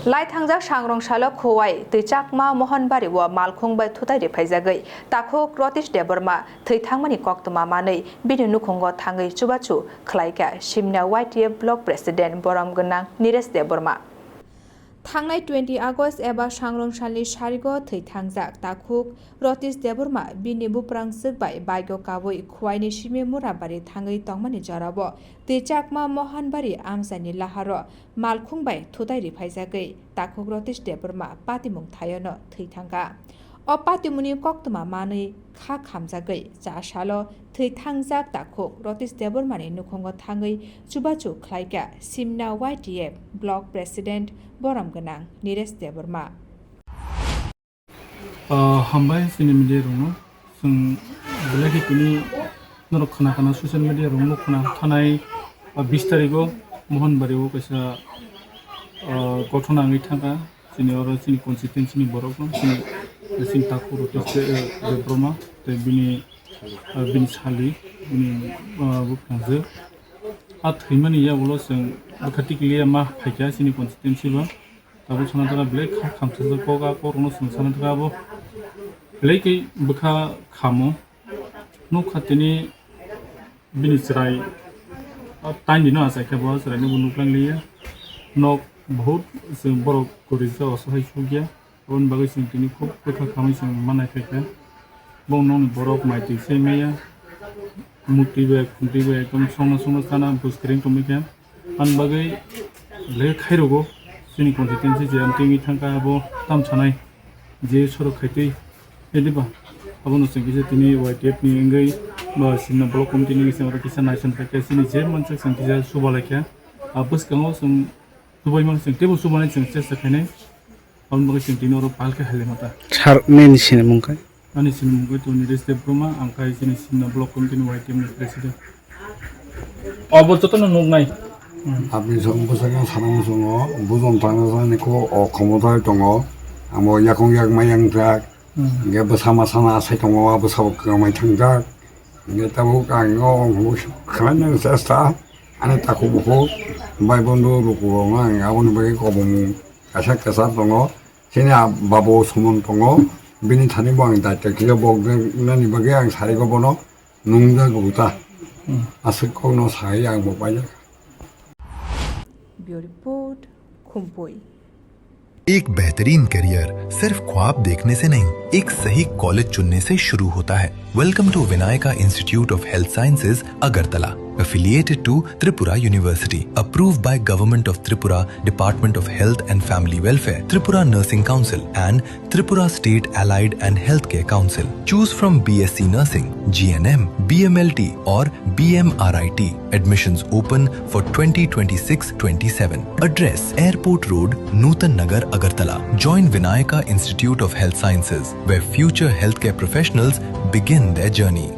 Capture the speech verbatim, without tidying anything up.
Lai thangjak sangrong salo Khowai twi Chakma Mohonbari o malkhung bai thutai riphaijagwi takhuk Ratish Debbarma thwi thangmani koktwma manwi bini nukhungo thangwi chubachu khlaikha Simna Y T F Block President borom gwnang Niresh Debbarma. Thangnai twenty August eba sangrong salni sarigo thwi thangjak takhuk Ratish Debbarma bini buprangswk bai bike o kabwi Khowai ni simi Murabari thangwi tongmani jorao twi Chakma Mohonbari amchaini laharo malkhung bai thutai riphaijagwi takhuk Ratish Debbarma patimung thaiono thwi thangkha. O patimungni koktwma manwi kha khamjagwi cha salo thwi thangjak takhuk Ratish Debbarmani nukhungo thangwi chubachu khlaikha Simna Y T F Block President borom gwnang Niresh Debbarma. Ah, hambai chini media rokno. Chwng belai khe tini norok khna khna social media rokno khna thanai, ah, bis tarigo Mohonbari o kaisa, ah, gothona wngwi thangkha. Chini oro chini constituency ni borok no chini, chini takhuk Ratish, eh, Debbarma tei bini, ah, bini sali, bini, ah, buphangjwk. A thwimani yagulo chwng bwkha tikliya ma phaikha chini constituency o. Tabuk sana thangkha belai kha khamsajak kok, a kok rokno chwng sana thangkha abo belai khe bwkha khamo. Nukha tini bini chwrai, a taini no achai khe bo chwrai no bo nuklang liya. Nok bahut chwng borok kwrwi khe osohai sukya. Aboni bagwi chwng tini khub bwkha khamwi chwng manai phaikha. Bo nokni borok mai twi se maya. Mukti bai, khumti bai, ekdom songno songno chana bwskring tongwi kha. Ani bagwi le khairogo chini constituency je amtwi wngwi thangkha abo tam sanai je sorok khaitwi ediba abono chwng kisa tini Y T F ni wngwi ba Simna block committee ni wngwi chwng oro kisa naisong khaikha chini je mansak chwng kisa subalai kha. A bwskango chwng subaimani chwng teibo subanai chwng chesta khainai. Aboni bagwi chwng tini oro pal khe hai lamata. Sir, nini sinimung khe? Ani sinimung khe to Niresh Debbarma, ang khe chini Simna Block Committee ni Y T F ni President. Obo jotono nuknai. Apni song bwsakno sana muchungo, bujon tangna jani kho o khomotai tongo. Amo yakung yak mayang jak. Hingke bwsa masa na asai tongo, a bwsa bo kwmai thangjak. Hingke tabuk ang o khlaina chesta, ani takhuk bukhuk, bai bondo rukurokno ang aboni bagwi kobong kaisa kwchar tongo. Chini a babo Suman tongo, bini thani bo ang daitya khe bok nani bagwi ang sarigo bono nungjak bo ta. Aswk kokno sai ang bo paijak. Bureau Report, Khumpui. एक बेहतरीन करियर सिर्फ ख्वाब देखने से नहीं, एक सही कॉलेज चुनने से शुरू होता है। Welcome to Vinayaka Institute of Health Sciences, Agartala, affiliated to Tripura University, approved by Government of Tripura, Department of Health and Family Welfare, Tripura Nursing Council, and Tripura State Allied and Healthcare Council. Choose from B S C Nursing, G N M, B M L T, or B M R I T. Admissions open for twenty twenty-six twenty-seven. Address: Airport Road, Nutan Nagar, Agartala. Join Vinayaka Institute of Health Sciences, where future healthcare professionals begin their journey.